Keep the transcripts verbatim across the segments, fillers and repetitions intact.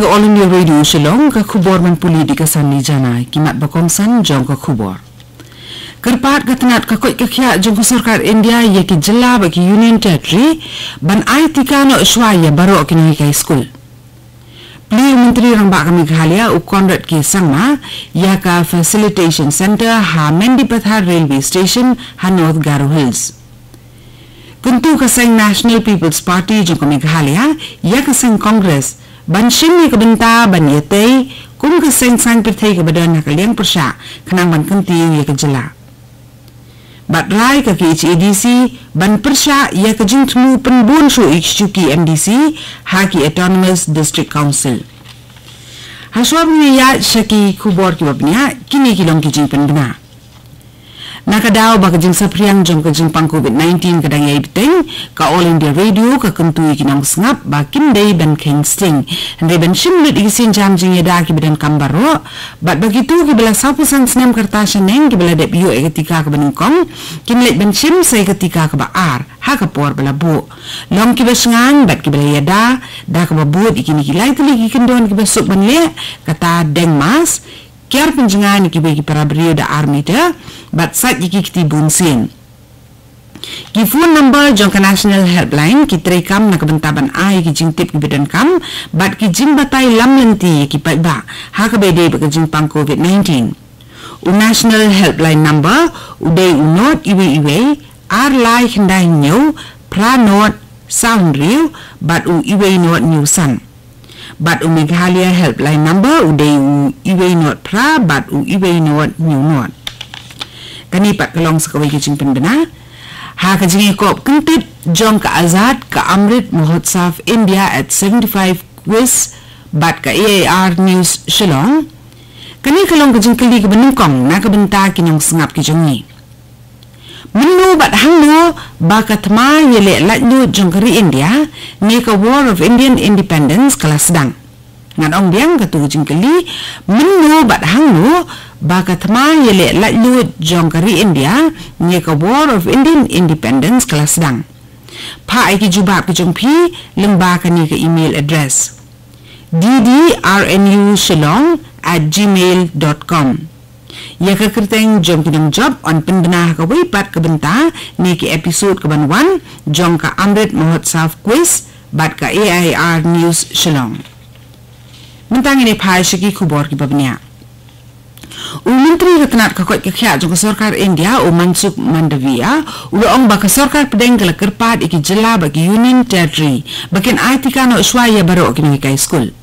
All India Radio Shillong, ka khubor ban pule da ka Sanni Jana, ki mat ba kongsan jong ka khubor. Kyrpad ka tnat ka koit ka khiah jong ka sorkar India ïa ki jylla bad ki Union Territory ban ai tika noh shuwa ïa baroh ki nonghikai skul. Plie u Myntri Rangbah ka Meghalaya u Conrad K Sangma ïa ka Facilitation Centre ha Mendipathar Railway Station ha North Garo Hills. Kyntu ka seng National People's Party jong ka Meghalaya ïa ka seng Congress ban shim ïa ka bynta ban ïatei kum ka seng saiñ pyrthei kaba don ha ka liang pyrshah khnang ban kyntiew ïa ka jylla. Bad rai ka K H A D C ban pyrshah ïa ka jingthmu pynbun shuh ïa ki shuki M D C ha ki Autonomous District Council. Hashwa ban ïaid sha ki khubor kiba bniah, kine ki long ki jingpynbna. Na ka daw ba ka jingsaphriang jong ka jingpang COVID nineteen ka dang ïai bteng, ka All India Radio ka kyntu ïa ki nongsngap ba kim dei ban kheiñ sting. Hynrei ban shim lut ïa ki sienjam jingïada kiba donkam baroh, bad ba kito kiba la sawphew san snem ka rta shaneng kiba la dep ïoh ïa ka tika kaba nyngkong kin leit ban shim sa ïa ka tika kaba ar ha ka por ba la buh. Long kiba shngaiñ bad kiba la ïada da kaba bud ïa kine ki lai tylli ki kyndon kiba suk ban leh, kata deng mask, kiar pynjngai na kiwei ki para briew da ar meter bad sait ïa ki kti bun sien. Ki phone number jong ka National Helpline ki treikam na ka bynta ban ai ki jingtip kiba donkam bad ki jingbatai lam lynti ïa ki paidbah ha kaba ïadei bad ka jingpang COVID nineteen. U National Helpline number u dei u nod iwei iwei, ar lai khyndai hynñiew, phra nod, saw hynriew, bad u iwei nod hynñiew san. Bad u Meghalaya Helpline number u dei u iwei nod phra bad u iwei nod hynñiew nod. Kane pat ka long sa kawei ka jingpynbna ha ka jingïakop kyntip jong ka Azad ka Amrit Mahotsav India at seventy-five quiz bad ka A I R News Shillong. Kane ka long ka jingkylli kaba nyngkong na ka bynta ki nongsngap ki jong ngi. Mynno bad hangno ba ka thma ïaleh laitluid jong ka ri India ne ka War of Indian Independence ka la sdang? Ngan ong biang katu ka jingkylli, mynno bad hangno ba ka thma ïaleh laitluid jong ka ri India ne ka War of Indian Independence ka la sdang? Phah ïa ki jubab ki jong phi lyngba kane ka email address: D D R N U Shillong at gmail dot com. Ïa ka kyrteng jong ki nongjop yn pynbna ha kawei pat ka bynta ne ki episode kaban wan jong ka Amrit Mahotsav Quiz bad ka A I R News Shillong. Mynta ngin ïa phai sha ki khubor kiba bniah. U Myntri ka tnat ka koit ka khiah jong ka sorkar India, u Mansukh Mandaviya, u la ong ba ka sorkar pdeng ka la kyrpad ïa ki jylla bad ki Union Territory ba kin ai tika noh shuwa ïa baroh ki nonghikai skul.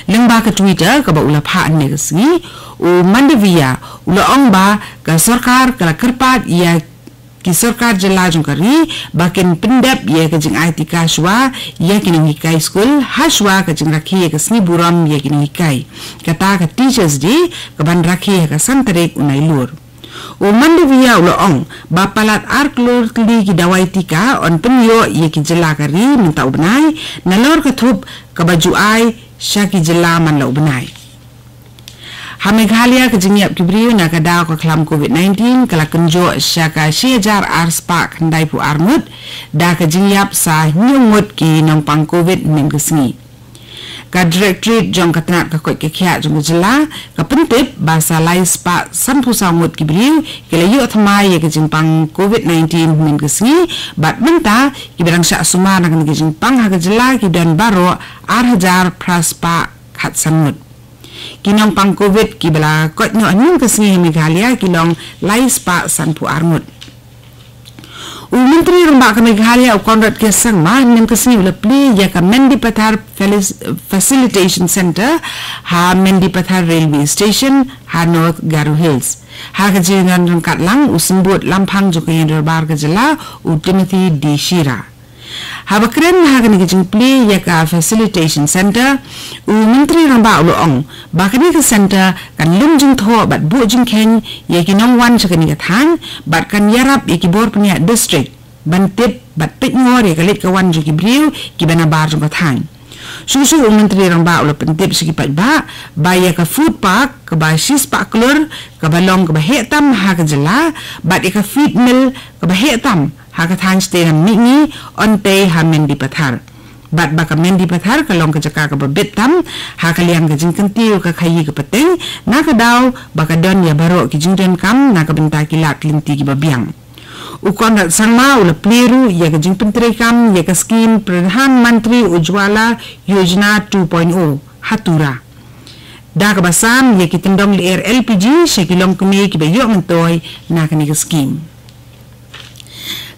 Lyngba ka Twitter kaba u la phah hynne ka sngi, u Mandaviya u la ong ba ka sorkar ka la kyrpad ïa ki sorkar jylla jong ka ri ba kin pyndep ïa ka jingai tika shuwa ïa ki nonghikai skul, ha shuwa ka jingrakhe ïa ka sngi burom ïa ki nonghikai, kata ka Teachers' Day, kaban rakhe ha ka san tarik u Nailur. U Mandaviya u la ong ba palat ar klur tylli ki dawai tika yn pynïoh ïa ki jylla ka ri mynta u bnai, nalor ka thup kaba ju ai sha ki jylla man la u bnai. Ha Meghalaya ka jingïap ki briew na ka daw ka khlam COVID nineteen ka la kynjoh sha ka shi hajar ar spah khyndai phew ar ngut, da ka jingïap sa hynñiew ngut ki nongpang COVID hynnin ka sngi. Ka Directorate jong ka tnat ka koit ka khiah jong ka jylla ka pyntip ba sa lai spah san phew saw ngut ki briew ki la ïoh thma ïa ka jingpang COVID nineteen hynnin ka sngi, bad mynta kiba dang shah sumar na kane ka jingpang ha ka jylla ki don baroh ar hajar phra spah khatsan ngut. Ki nongpang COVID kiba la koit noh hynnin ka sngi ha Meghalaya ki long lai spah san phew ar ngut. U Myntri Rangbah ka Meghalaya u Conrad K Sangma hynnin ka sngi u la plie ïa ka Mendipathar Felis-, Facilitation Centre ha Mendipathar Railway Station ha North Garo Hills, ha ka jingïalang ryngkat lang u Symbud Lamphang jong ka Ïing Dorbar ka jylla, u Timothy D Shira. Haba kren ha kane ka jingplie ïa ka Facilitation Centre, u Myntri Rangbah u la ong ba kane ka centre kan lum jingthoh bad buh jingkheiñ ïa ki nongwan sha kane ka thaiñ, bad kan ïarap ïa ki bor pynïaid district ban tip bad peit ngor ïa ka leit ka wan jong ki briew kiba nabar jong ka thaiñ. Shuh shuh u Myntri Rangbah u la pyntip sha ki paidbah ba ïa ka food park kaba shi spah klur, kaba long kaba heh tam ha ka jylla, bad ïa ka feed mill kaba heh tam ha ka thaiñ shatei na mihngi, yn tei ha Mendipathar. Bad ba ka Mendipathar ka long ka jaka kaba bit tam ha ka liang ka jingkyntiew ka khaii ka pateng, na ka daw ba ka don ïa baroh ki jingdonkam na ka bynta ki lad lynti kiba biang. U Conrad Sangma u la plie ruh ïa ka jingpyntreikam ïa ka skim Pradhan Mantri Ujjwala Yojana two point oh ha Tura, da kaba sam ïa ki tyndong lyer L P G sha ki longkmie kiba ïoh myntoi na kane ka skim.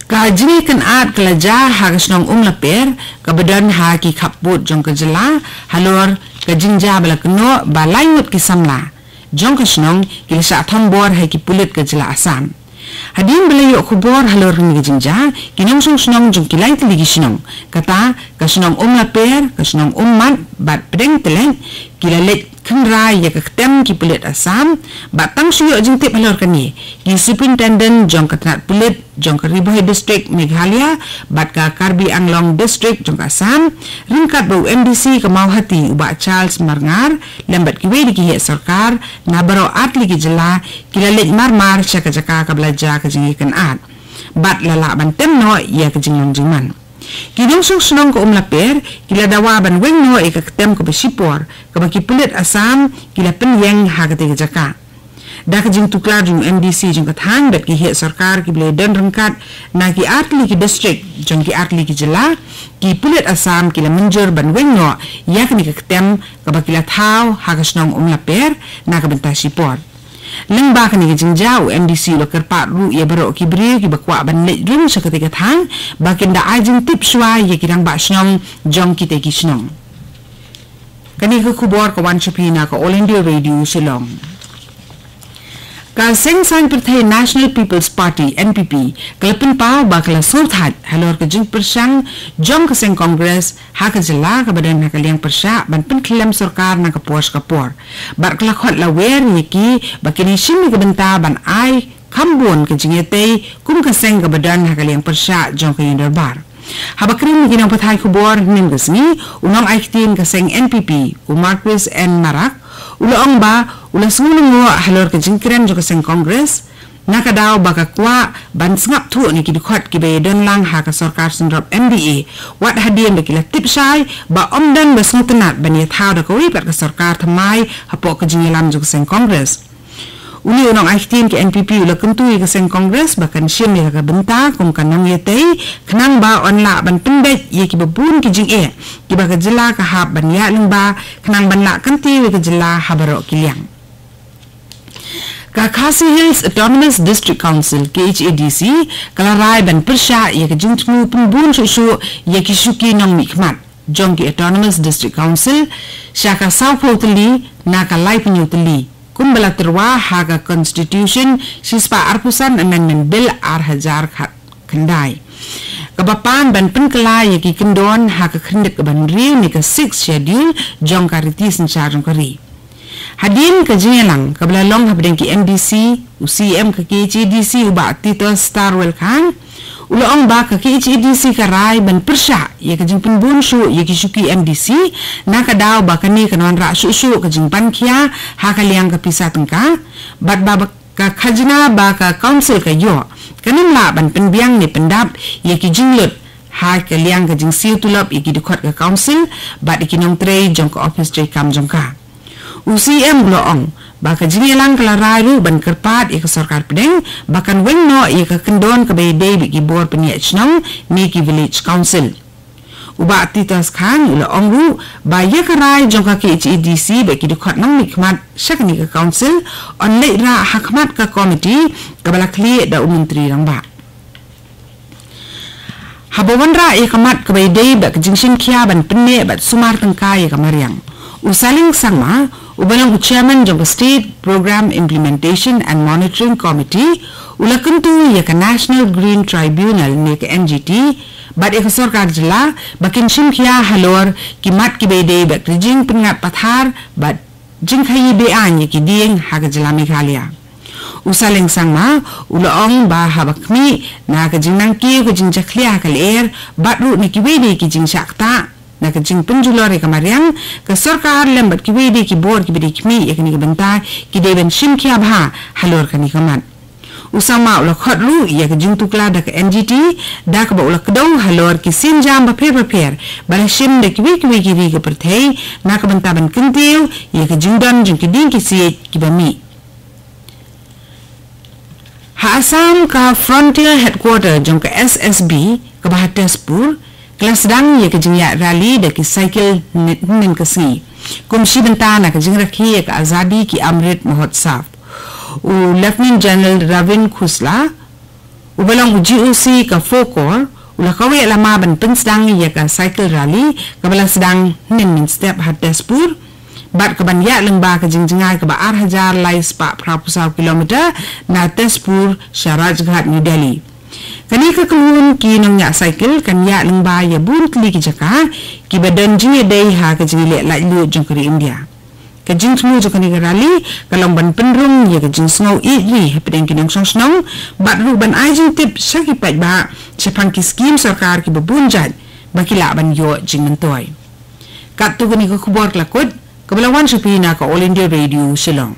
Ka jingïakynad ka la jia ha ka shnong Umlaper kaba don ha ki khappud jong ka jylla, halor ka jingjia ba la kynnoh ba lai ngut ki samla jong ka shnong ki la shah thombor ha ki pulit ka jylla Assam. Hadien ba la ïoh khubor halor kane ka jingjia, ki nongshong shnong jong ki lai tylli ki shnong, kata ka shnong Umlaper, ka shnong Ummat bad Pdeng Tlek, ki la leit khynra ïa ka ktem ki pulit Assam. Bad tang shu ïoh jingtip halor kane, ki superintendent jong ka tnat pulit jong ka Ri Bhoi District Meghalaya bad ka Karbi Anglong District jong ka Assam, ryngkat bad u M D C ka Mawhati u Bah Charles Marngar, lem bad kiwei de ki heh sorkar na baroh artylli ki jylla, ki la leit marmar sha ka jaka kaba la jia ka jingïakynad, bad la lah ban tem noh ïa ka jinglong jingman. Ki nongshong shnong ka Umlaper ki la dawa ban weng noh ïa ka ktem kaba shipor kaba ki pulit Assam ki la pynïeng ha katei ka jaka. Da ka jingtuklar jong M D C jong ka thaiñ bad ki heh sorkar kiba la don ryngkat na ki artylli ki district jong ki artylli ki jylla, ki pulit Assam ki la mynjur ban weng noh ïa kane ka ktem kaba ki la thaw ha ka shnong Umlaper na ka bynta shipor. Lyngba kane ka jingjia, u M D C u la kyrpad ruh ïa baroh ki briew kiba kwah ban leit rung sha katei ka thaiñ ba kin da ai jingtip shuwa ïa ki rangbah shnong jong kitei ki shnong. Kane ka khubor ka wan sha phi na ka All India Radio Shillong. Ka seng saiñ pyrthei National People's Party, N P P, ka la pynpaw ba ka la sngewthait halor ka jingpyrshang jong ka seng Congress ha ka jylla kaba don ha ka liang pyrshah ban pynkhlem sorkar na ka por sha ka por. Bad ka la khot la wer ïa ki ba kin ïashim ïa ka bynta ban ai kham bun ka jingïatei kum ka seng kaba don ha ka liang pyrshah jong ka ïing dorbar. Haba kren ïa ki nongpathai khubor hynnin ka sngi, u nongai ktien ka seng N P P, u Marcuise N Marak, u la ong ba u la sngew lyngngoh halor ka jingkren jong ka seng Congress, na ka daw ba ka kwah ban sngap thuh na ki dkhot kiba ïadon lang ha ka sorkar synrop M D A, wat hadien ba ki la tip shai ba ym don ba sngewtynnat ban ïathaw da kawei pat ka sorkar thymmai hapoh ka jingïalam jong ka seng Congress. Une u nongai ktien ka N P P u la kyntu ïa ka seng Congress ba kan shim ïa ka bynta kum ka nongïatei, khnang ba yn lah ban pynbeit ïa kiba bun ki jingeh kiba ka jylla ka hap ban ïaid lyngba, khnang ban lah kyntiew ïa ka jylla ha baroh ki liang. Ka Khasi Hills Autonomous District Council, K H A D C, ka la rai ban pyrshah ïa ka jingthmu pynbun shuh shuh ïa ki shuki nongmihkhmat jong ki Autonomous District Council sha ka sawphew tylli na ka laiphew tylli, kumba la tyrwa ha ka Constitution shispah arphew san Amendment Bill ar hajar khat khyndai, kaba pan ban pynkylla ïa ki kyndon ha ka khyrnit kaba hynriew ne ka Sixth Schedule jong ka riti synshar jong ka ri. Hadien ka jingïalang kaba la long hapdeng ki M D C, u C E M ka K H A D C u Bah Titosstarwell Chyne u la ong ba ka K H A D C ka rai ban pyrshah ïa ka jingpynbun shuh ïa ki shuki M D C, na ka daw ba kane kan wanrah shuh shuh ka jingpynkhia ha ka liang ka pisa tyngka, bad ba ka khajna ba ka Council ka ïoh kan ym lah ban pynbiang ne pyndap ïa ki jinglut ha ka liang ka jingsiew tulop ïa ki dkhot ka Council bad ïa ki nongtrei jong ka ophis treikam jong ka. U C E M u la ong ba ka jingïalang ka la rai ruh ban kyrpad ïa ka sorkar pdeng ba kan weng noh ïa ka kyndon kaba ïadei bad ki bor pynïaid shnong ne ki Village Council. U Bah Titosstarwell Chyne u la ong ruh ba ïa ka rai jong ka K H A D C bad ki dkhot nongmihkhmat sha kane ka Council yn leit rah ha khmat ka komiti kaba la khlieh da u Myntri Rangbah. Haba wanrah ïa ka mat kaba ïadei bad ka jingshim khia ban pynneh bad sumar tyngka ïa ka mariang, u Saleng Sangma, uba long u Chairman jong ka State Programme Implementation and Monitoring Committee, u la kyntu ïa ka National Green Tribunal ne ka N G T bad ïa ka sorkar jylla ba kin shim khia halor ki mat kiba ïadei bad ka jingpynngat pathar bad jingkhaii be-aiñ ïa ki dieng ha ka jylla Meghalaya. U Saleng Sangma u la ong ba haba khmih na ka jingnang kiew ka jingjakhlia ha ka lyer bad ruh na kiwei de ki jingshah ktah na ka jingpynjulor ïa ka mariang, ka sorkar lem bad kiwei de ki bor kiba dei khmih ïa kane ka bynta ki dei ban shim khia bha halor kane ka mat. U Sangma u la khot ruh ïa ka jingtuklar da ka N G T, da kaba u la kdew halor ki sienjam bapher bapher ba la shim da kiwei kiwei ki ri ka pyrthei na ka bynta ban kyntiew ïa ka jingdon jong ki dieng ki siej kiba mih. Ha Assam, ka Frontier Headquarter jong ka S S B kaba ha Tezpur ka la sdang ïa ka jingïaid rally da ki cycle hynnin ka sngi kum shi bynta na ka jingrakhe ïa ka Azadi Ka Amrit Mahotsav. U Lieutenant General Ravin Khosla, uba long u G O C ka four Corps, u la kaweh lama ban pynsdang ïa ka cycle rally kaba la sdang hynnin mynstep ha Tezpur, bad kaban ïaid lyngba ka jingjngai kaba ar hajar lai spah phra phew saw kilometer na Tezpur sha Rajghat, New Delhi. Kane ka kynhun ki nongñiah cycle kan ïaid lyngba ïa bun tylli ki jaka kiba don jingïadei ha ka jingïaleh laitluid jong ka ri India. Ka jingthmu jong kane ka rally ka long ban pynrung ïa ka jingsngew ïeit ri hapdeng ki nongshong shnong, bad ruh ban ai jingtip sha ki paidbah shaphang ki skhim sorkar kiba bun jait ba ki lah ban ïoh jingmyntoi. Katto kane ka khubor ka la kut, kaba la wan sha phi na ka All India Radio Shillong.